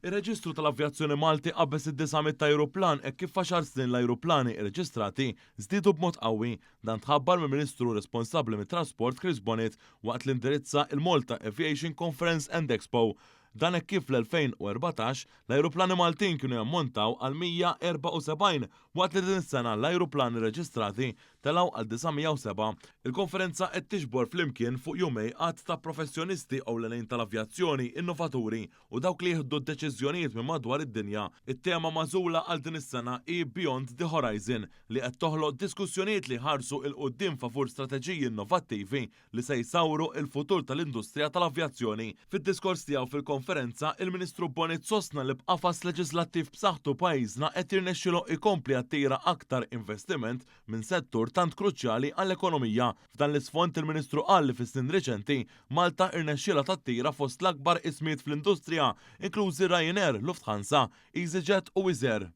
Ir-Reġistru tal-Avjazzjoni Malti qabeż id-900 ajruplan hekk kif f'għaxar snin l-ajruplani rreġistrati żdiedu b'mod qawwi. Dan tħabbar mill-Ministru responsabbli mit-Trasport Chris Bonett waqt li indirizza il-Malta Aviation Conference and Expo. Dan hekk kif fl-2014 l-ajruplani Maltin kienu jammontaw għal 174 waqt li din is-sena l-ajruplani rreġistrati telgħu għal 907. Il-konferenza qed tiġbor flimkien fuq jumejn għadd ta' professjonisti ewlenin tal-avjazzjoni, innovaturi u dawk li jieħdu d-deċiżjonijiet minn madwar id-dinja. It-tema magħżula għal din is-sena hi Beyond the Horizon li qed toħloq diskussjonijiet li jħarsu 'l quddiem favur strateġiji innovattivi li se jsawru l-futur tal-industrija tal-avjazzjoni. Fid-diskors tiegħu fil-konferenza, il-Ministru Bonett sostna li b'qafas leġislattiv b'saħħtu pajjiżna qed jirnexxilu jkompli jattira aktar investiment minn settur tant kruċjali għall-ekonomija. F'dan l-isfond il-Ministru qal li fis-snin riċenti Malta irnexxielha tattira fost l-akbar ismijiet fl-industrija, inklużi Ryanair, Lufthansa, EasyJet u Wizz Air.